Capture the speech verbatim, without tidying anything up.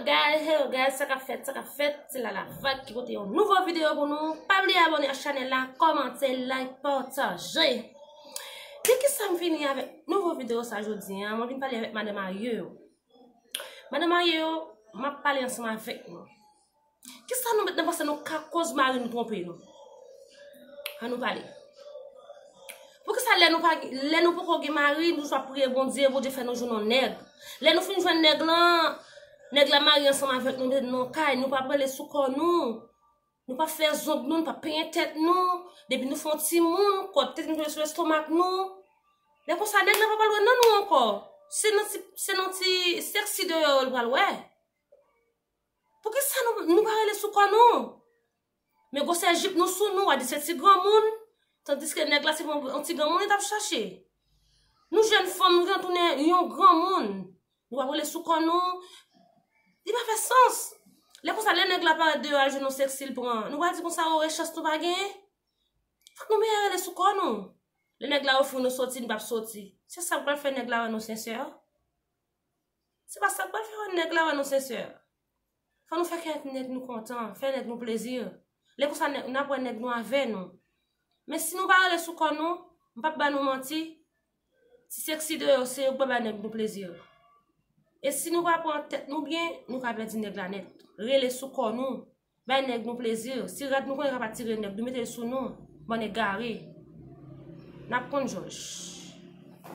Guys, hello guys, sa k ap fèt, sa k ap fèt, se Lala Vag ki pote yon nouvo videyo pou nou. Pa bliye abòne ak chanèl la, kòmante, like, pataje. Ki kisa m vini avèk nouvo videyo sa jodi a? Mwen vin pale avèk madanm marye yo. Madanm marye yo, m ap pale ansanm avèk nou. Kisa nou met nan panse nou ka koz mari nou twonpe nou? Ann nou pale. Poukisa lè nou pa, lè nou poko gen mari, nou ap priye Bondye, Bondye fè nou jwenn yon nèg? Lè nou fin jwenn nèg lan, nèg la marye ansanm avèk nou, mete nou nan kay, nou pa prele sou kò nou. Nou pa fè zong nou, nou pa penyen tèt nou. Depi nou fè yon timoun, kòd tèt nou sou lestomak nou. Lè konsa, nèg la pa pral wè nan nou ankò. Se nan ti, se nan ti sexy deyò yo l pral wè. Poukisa nou, nou pa rele sou kò nou? Men gwosè jip nou sou nou, w a di se ti granmoun. Tandiske nèg la se yon, yon ti granmoun li t ap chache. Nou jèn fanm, nou vin tounen yon granmoun. Nou pa rele sou kò nou. Li pa fè sans. Lè konsa, lè nèg la parèt deyò al jwenn yon sexy l pran, nou pral di konsa, o, e chans nou pa genyen. Fòk nou mete rele sou kò nou. Lè nèg la ofri nou soti, nou p ap soti. Se sa k pral fè nèg la wè nou sensè? Se pa sa k pral fè nèg la wè nou sensè. Fò nou fè kè nèg nou kontan, fè nèg nou plezi. Lè konsa, nèg, n ap wè nèg nou avè nou. Men si nou pa rele sou kò nou, m p ap ba nou manti, ti sexy deyò se yo k pral bay nèg nou plezi. E si nou pa pran tèt nou byen, nou ka pèdi nèg la nèt. Rele sou kò nou. Bay nèg nou plezi. Si rad nou konnen ka pa tire nèg nou, mete l sou nou. Bann egare. N ap konn jòj.